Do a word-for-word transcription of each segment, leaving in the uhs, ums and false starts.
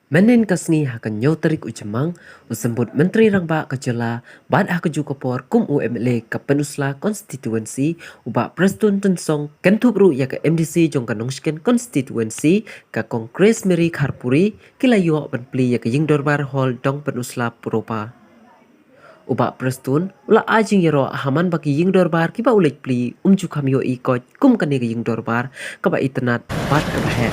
Mynhynnin ka sngi ha ka hynñiew tarik u Jymmang, u Symbud Myntri Rangbah ka jylla bad ha kajuh ka por kum u M L A ka Pynursla Constituency, u Bah Prestone Tynsong, kynthup ruh ïa ka M D C jong ka Nongshken Constituency, ka Kong Grace Mary Kharpuri, ki la ïoh ban plie ïa ka Ïing Dorbar Hall Dong Pynursla Puropa. U Bah Prestone u la ai jingïaroh ha man ba ki ïing dorbar kiba u leit plie ym ju kham ïohi koit kum kane ka ïing dorbar kaba itynnad bad kaba heh.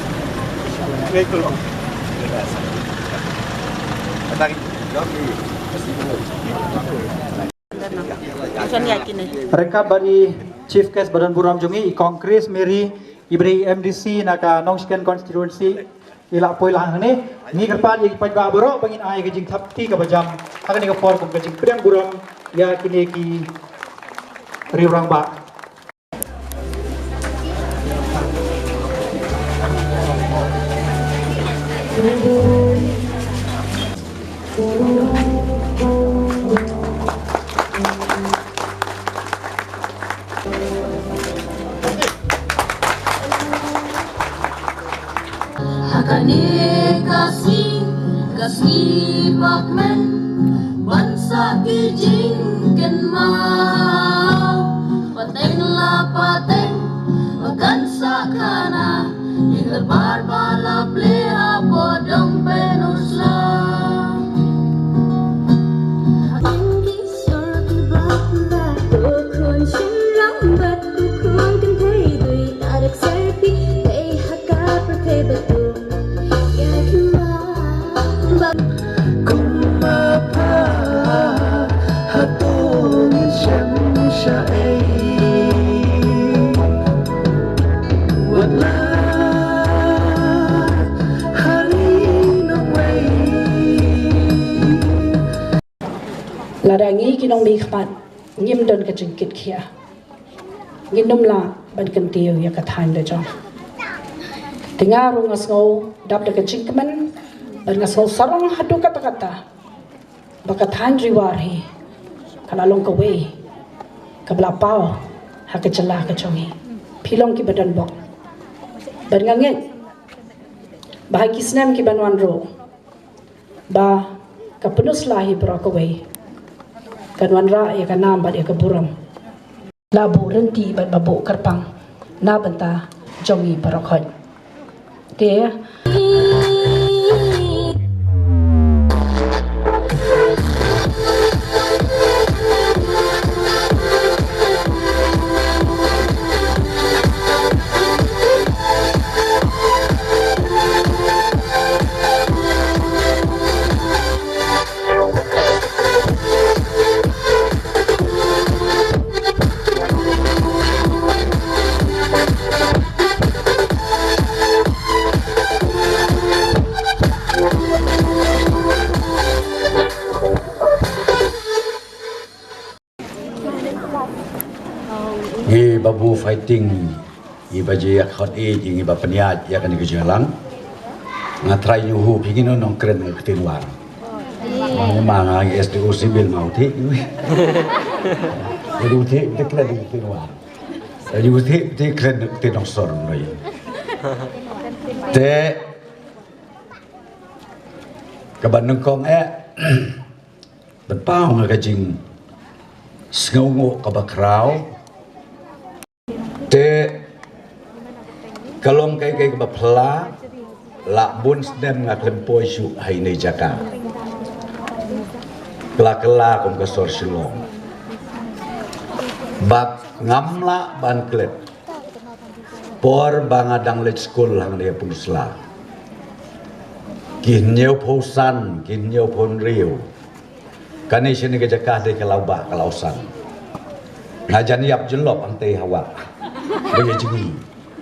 Ryngkat bad i Chief Guest ba don burom jong ngi, i Kong Grace Mary, i ba dei M D C na ka Nongshken Constituency, i la poi lang hangne. Ngi kyrpad ïa ki paidbah baroh ba ngin ai ka jingthap kti kaba jam ha kane ka por kum ka jingpdiang burom ïa kine ki riew rangbah. Ha kane ka sngi, ka sngi ba kmen, ban sah ki jingkynmaw. Pateng la pateng, ba kan sah khana, ïing dorbar ba la plie hapoh Dong Pynursla. Ki shor ki bak bak, u khun shynrang bad u khun kynthei, dei adak serpi, dei ha ka pyrthei bad u ïa ki ma. Kumba pha hato ngin shem shaei. Wat la hari nongwei. Lada ngi ki nongmihkhmat ngim don ka jingkitkhia, ngin ym lah ban kyntiew ïa ka thaiñ la jong. Te nga ruh nga sngew dap da ka jingkmen bad nga sngew sarong haduh katta katta ba ka thaiñ Ri War hi ka la long kawei kaba la paw ha ka jylla ka jong ngi. Phi long kiba donbok bad nga ngeit ba ha ki snem kiban wan ruh ba ka Pynursla hi baroh kawei kan wanrah ïa ka nam bad ïa ka burom. La buh rynti bad ba buh kyrpang na bynta jong ngi baroh khoit. Te Ngi ba buh fighting, ngi ba ju ïa khot ïa ngi ba pynïaid ïa kane ka jingïalang. Nga trai ñiuh phi ngin nong kren ka ktien War. Ma nga ngi S D O civil ma u thik. Ngi u thik te kren ka ktien War. Ngi u thik te kren ka ktien Nongsor noi. Te kaba nyngkong eh Ban paw nga ka jingsngewnguh kaba khraw. Te ka long kaei kaei kaba phylla, la bun snem nga khlem poi shuh ha ine i jaka. Kylla kylla kum ka sor Shillong. Bad ngam lah ban klet. Por ba nga dang leit skul hangne ha Pynursla. Ki hynñiewphew san, ki hynñiewphew hynriew. Kane shane ka jaka dei ka lawbah ka lawsan. Nga jan ïap jyllop hangtei ha wah. Ba ïa jngi.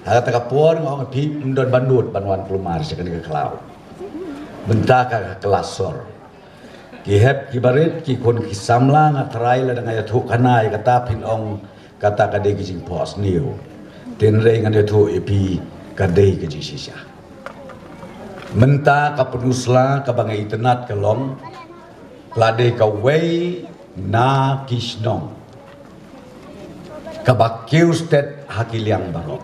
Ha kata ka por nga ong phi ym don ban nud ban wan kulmar sha kane ka khlaw. Mynta ka, ka kylla sor. Ki hep ki barit, ki khun ki samla, nga trai lada nga ïathuh khana ïa kata phin ong kata ka dei ka jingphohsniew. Hynrei ngan ïathuh ïa phi ka dei ka jingshisha. Mynta ka Pynursla kaba nga itynnad ka long, ka la dei kawei na ki shnong kaba kiew stet ha ki liang baroh.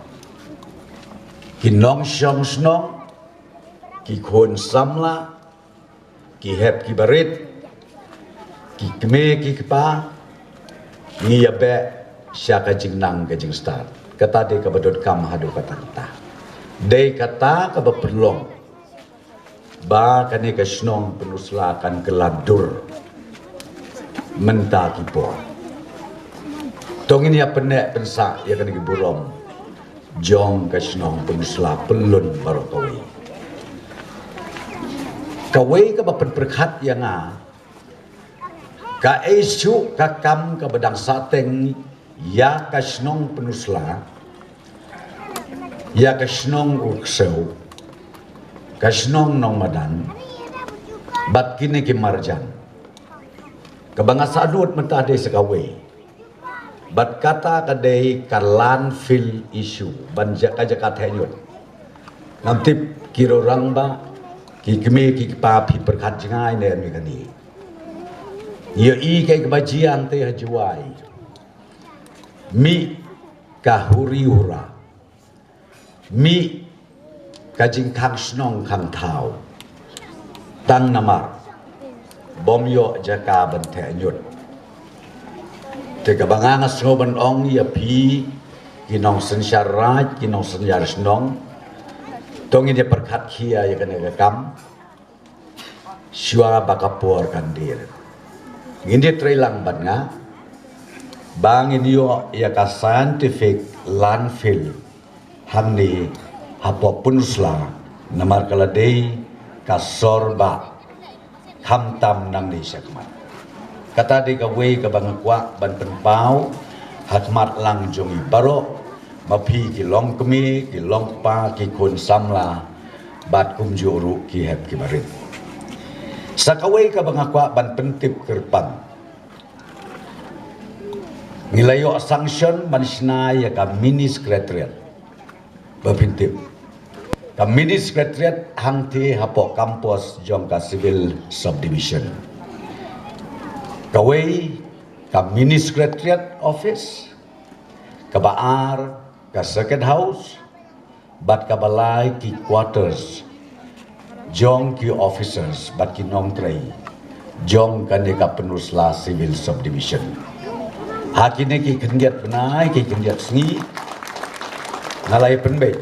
Ki nongshong shnong, ki khun samla, Ki hep ki barit, ki kmie ki kpa, ngi ïa beh sha ka jingnang ka jingstad. Kata dei kaba donkam haduh katta-katta. Dei kata kaba pynlong ba kane ka shnong Pynursla kan kylla dur mynta ki por. To ngin ïa pynneh pynsah ïa kane ka burom jong ka shnong Pynursla pyllun baroh kawei. Kawei kaba pynpyrkhat ïa nga, kaei shuh ka kam kaba dang sahteng ïa ka shnong Pynursla, ïa ka shnong Urksew, ka shnong Nongmadan, bad kine ki marjan. Kaba nga salut mynta dei sa kawei. Bad kata ka dei ka landfill issue, ban jaka jaka theh ñiut. Ngam tip ki rangbah, ki kmie ki kpa phi pyrkhat jngai ne em ïa kane. Ïohi kaei kaba jia hangtei ha Jowai. Mih ka huri hura. Mih ka jingkhang shnong khang thaw. Tang namar bym ïoh jaka ban theh ñiut. Te kaba nga nga sngew ban ong ïa phi ki nongsynshar raid, ki nongsynshar shnong. To ngin ïa pyrkhat khia ïa kane ka kam shuwa ba ka por kan dier. Ngin ïa trei lang bad nga ba ngin ïoh ïa ka scientific landfill hangne hapoh Pynursla, namar ka la dei ka sor ba khamtam nangne shakhmat. Kata dei kawei kaba nga kwah ban pynpaw ha khmat lang jong i baroh, ma phi ki longkmie, ki longkpa, ki khun samla, bad kumjuh ruh ki hep ki barit. Sa kawei kaba nga kwah ban pyntip kyrpang. Ngi la ïoh sanction ban shna ïa ka mini secretariat. Ba phin tip, ka mini secretariat hangtei hapoh campus jong ka civil subdivision. Kawei ka mini secretariat office, kaba ar ka circuit house, bad kaba lai ki quarters jong ki officers bad ki nongtrei jong kane ka Pynursla Civil Subdivision. Ha kine ki khyndiat bnai, ki khyndiat sngi, nga la ïa pynbeit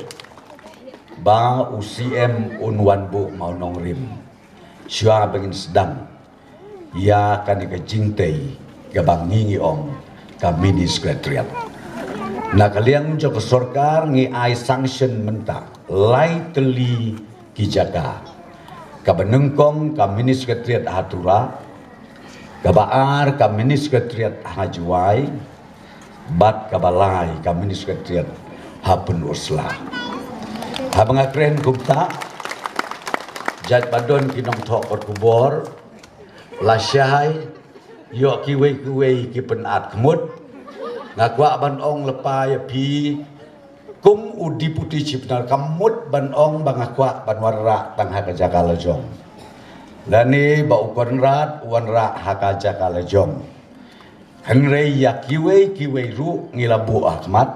ba u C M un wan buh mawnongrim shuwa ba ngin sdang ïa kane ka jingtei kaba ngi ngi ong ka mini secretariat. Na ka liang jong ka sorkar ngi ai sanction mynta lai tylli ki jaka. Kaba nyngkong ka mini secretariat ha Tura, kaba ar ka mini secretariat ha Jowai, bad kaba lai ka mini secretariat ha Pynursla. Haba nga kren kumta, jait ba don ki nongthoh kot khubor, lashai, ïoh kiwei kiwei ki pynat khmut. Nga kwah ban ong lypa ïa phi, kum u Deputy Chief Minister kam mut ban ong ba nga kwah ban wanrah tang ha ka jaka la jong. Lane ba u Conrad u wanrah ha ka jaka la jong. Hynrei ïa kiwei kiwei ruh ngi la buh ha khmat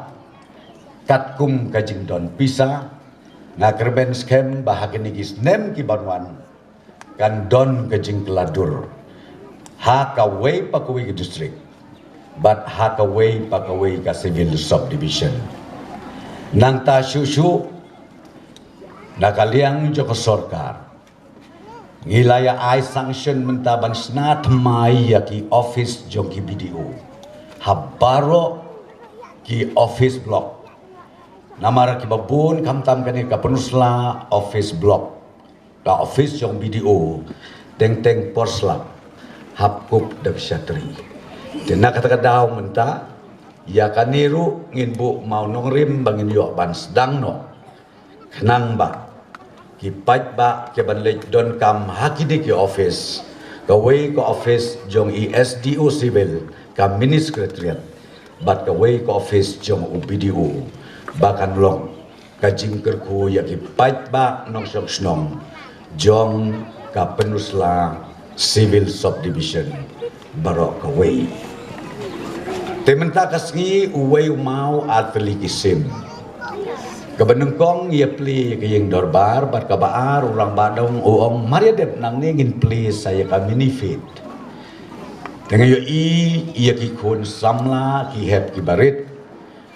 katkum ka jingdon pisa. Nga kyrmen skhem ba ha kine ki snem ki ban wan kan don ka jingkylla dur ha kawei pa kawei ka district, bad ha kawei pa kawei ka civil subdivision. Nangta shuh shuh, na ka liang jong ka sorkar, ngi la ïa ai sanction mynta ban shna thymmai ïa ki office jong ki B D O ha baroh ki office block. Namar kiba bun khamtam kane ka Pynursla office block, ka office jong B D O, teng teng por slap hap kup da ka shatri. Te na kata ka daw mynta, ïa kane ruh ngin buh mawnongrim ba ngin ïoh ban sdang noh. Khnang ba ki paidbah ki ban leit donkam ha kine ki office, kawei ka office jong i S D O Civil, ka Mini Secretariat, bad kawei ka office jong u B D O, ba kan long ka jingkyrkhu ïa ki paidbah nongshong shnong jong ka Pynursla Civil Subdivision baroh kawei. Te mynta ka sngi uwei u maw ar tylli ki sim. Kaba nyngkong ïa plie ïa ka ïing dorbar, bad kaba ar u rangbah dang u ong mar ïa dep nangne ngin plie sa ïa ka mini feast. Te nga ïohi ïa ki khun samla, ki hep ki barit,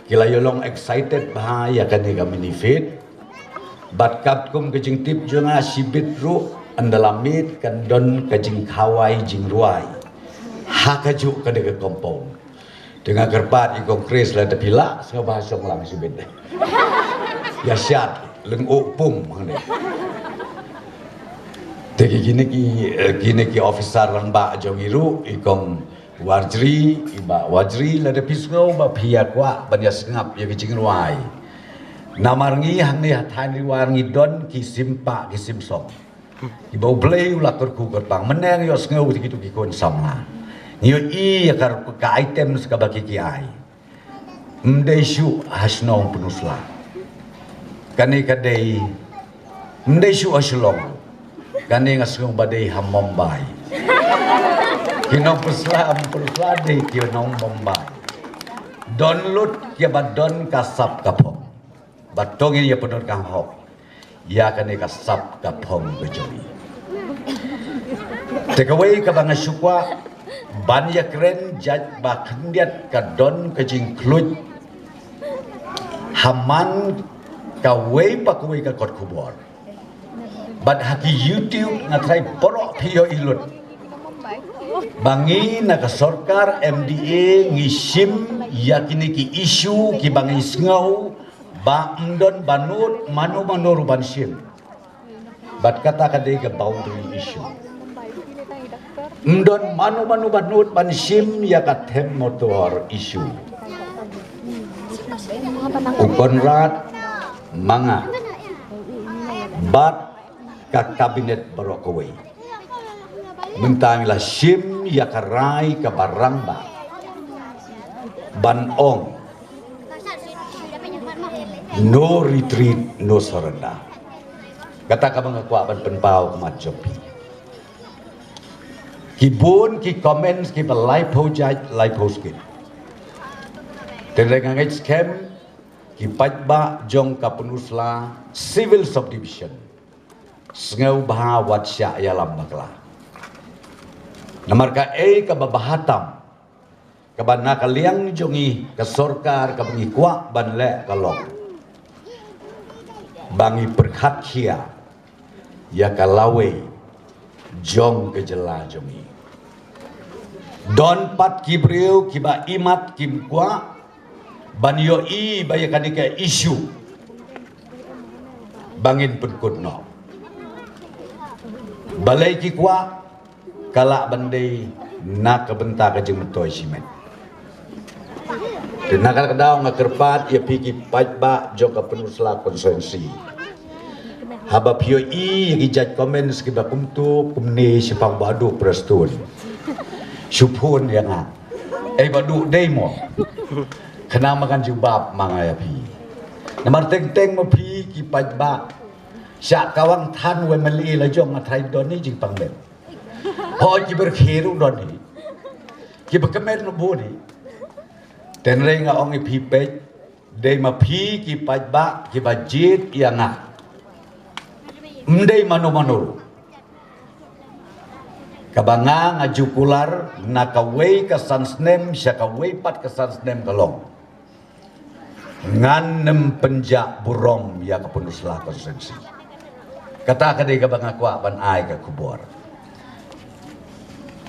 ki la ïa long excited bha ïa kane ka mini feast. Bad katkum ka jingtip jong nga shibit ruh ynda la miet kan don ka jingkhawai jingrwai ha kajuh kane ka compound. Te nga kyrpad ïa kong Chris, lada phi lah sngewbha shong lang shibit. Ïa shad lyngngoh pum hangne. Te ki kine ki, eh, kine ki officer rangbah jong ngi ruh, i kong Warjri, i bah Warjri, lada phi sngew ba phi ïa kwah ban ïa sngap ïa ki jingrwai. Namar ngi hangne ha thaiñ Ri War ngi don ki sim pah ki sim song. Kiba U Blei u la kyrkhu kyrpang, mynne ngi ïohsngew ïa kitu ki khun samla. Ngi ïohi ïa ka, ka items kaba ki ki ai. Ym dei shuh ha shnong Pynursla. Kane ka dei, ym dei shuh ha Shillong. Kane nga sngew ba dei ha Mumbai. Ki nong Pynursla, Pynursla dei ki nong Mumbai. Don lut kiba don ka sap ka phong. Ba to ngin ïa pyndonkam hok ïa kane ka sap ka phong ka jong ngi. Te kawei kaba nga shu kwah ban ïa kren, jait ba khyndiat ka don ka jingkhluit ha man kawei pa kawei ka kot khubor. Bad ha ki YouTube nga tharai baroh phi ïohi lut ba ngi na ka sorkar M D A ngi shim ïa kine ki issue kiba ngi sngew ba ym don ba nud mano mano ruh ban shim. Bad kata ka dei ka boundary issue. Ym don mano mano ba nud ban shim ïa ka them motor issue. U Conrad ma nga bad ka cabinet baroh kawei mynta ngi la shim ïa ka rai kaba rangbah ban ong no retreat, no surrender. Kata kaba nga kwah ban pynpaw khmat jong phi. Ki bun ki comments kiba laiphew jait laiphew skit. Te nga ngeit skhem ki paidbah jong ka Pynursla Civil Subdivision sngewbha wat shah ïalam bakla. Namar kaei kaba bha tam kaba na ka liang jong ngi ka sorkar kaba ngi kwah ban leh ka long ba ngi pyrkhat khia ïa ka lawei jong ka jylla jong ngi. Don pat ki briew kiba imat kim kwah ban ïohi ba ïa kane ka issue ba ngin pynkut noh. Balei ki kwah? Ka lah ban dei na ka bynta ka jingmyntoi shimet. Te na kata ka daw nga kyrpad ïa phi ki paidbah jong ka Pynursla constituency, haba phi ïohi ïa ki jait comments kiba kumtu kumne shaphang Bah Duh Prestone, shu phone ïa nga. Ei Bah Duh, dei mo? Khnang ba ngan jubab ma nga ïa phi. Namar teng teng ma phi ki paidbah, sha Kawang than wei ma lei la jong nga tharai don hi jingpang lem. Hooid kiba rkhie ruh don hi, kiba kmen ruh bun hi. Te hynrei nga ong ïa phi peit, dei ma phi ki paidbah kiba jied ïa nga, ym dei mano mano ruh. Kaba nga nga ju kular na kawei ka san snem sha kawei pat ka san snem ka long, ngan nym pynjah burom ïa ka Pynursla constituency. Kata ka dei kaba nga kwah ban ai ka khubor.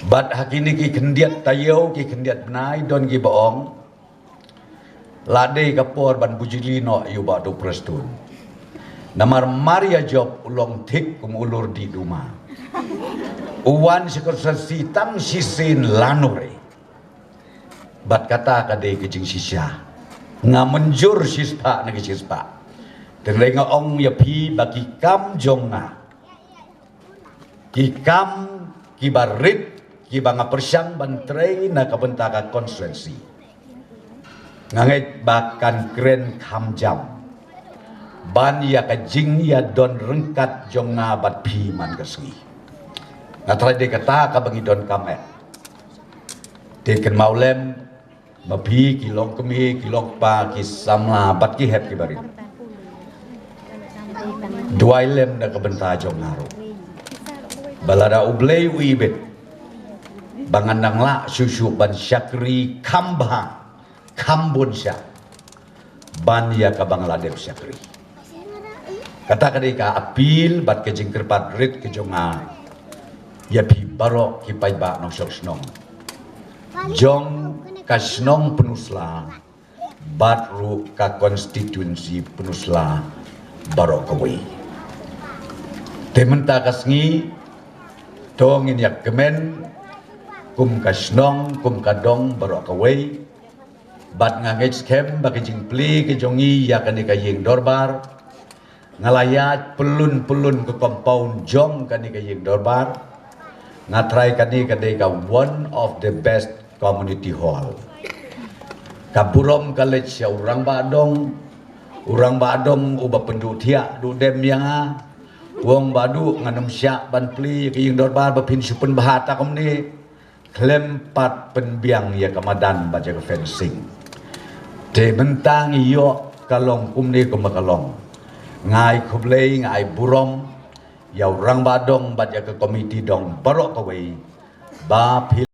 Bad ha kine ki khyndiat taïew ki khyndiat bnai don kiba ong la dei ka por ban bujli noh ïa u Bah Duh Prestone. Namar mar ïa jop u long thik kum u lur dih duma. U wan sha constituency tang shisien lanur. Bad kata ka dei ka jingshisha. Nga mynjur shispah na ka shispah. Te hynrei nga ong ïa phi ba ki kam jong nga, ki kam kiba rit kiba nga pyrshang ban trei na ka bynta ka constituency, nga ngeit ba kan kren kham jam ban ïa ka jingïadon ryngkat jong nga bad phi man ka sngi. Nga tharai dei kata kaba ngi donkam eh. Te kynmaw lem ma phi ki longkmie ki longkpa ki samla bad ki hep ki barit, Duwai lem da ka bynta jong nga ruh, ba lada U Blei u ibit, ba ngan nang lah shuh shuh ban shakri kham bha, kham bun sha ban ïa kaba nga la dep shakri. Kata ka dei ka appeal bad ka jingkyrpad rit ka jong nga ïa phi baroh ki paidbah nongshong shnong jong ka shnong Pynursla bad ruh ka constituency Pynursla baroh kawei. Te mynta ka sngi to ngin ïa kmen kum ka shnong, kum ka dong baroh kawei. Bad nga ngeit skhem ba ka jingplie ka jong ngi ïa kane ka ïing dorbar, nga la ïaid pyllun pyllun ka compound jong kane ka ïing dorbar. Nga trai kane ka dei ka one of the best community hall. Ka burom ka leit sha u rangbah dong, u rangbah dong uba pynduh thiah duh dem ïa nga. U ong, Bah Duh, ngan ym shah ban plie ka ïing dorbar ba phin shu pynbha ta kumne. Khlem pat pynbiang ïa ka madan bad ïa ka fencing. Te mynta ngi ïoh ka long kumne kumba ka long. Nga ai khublei, nga ai burom ïa u rangbah dong bad ïa ka komiti dong baroh kawei ba phi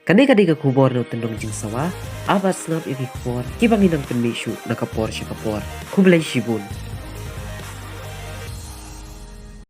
Kane ka dei ka khubor na u Tyndong Jingsawa. Aba sngap ïa ki khubor kiba ngi nang pynmih shuh na ka por sha ka por. Khublei shibun.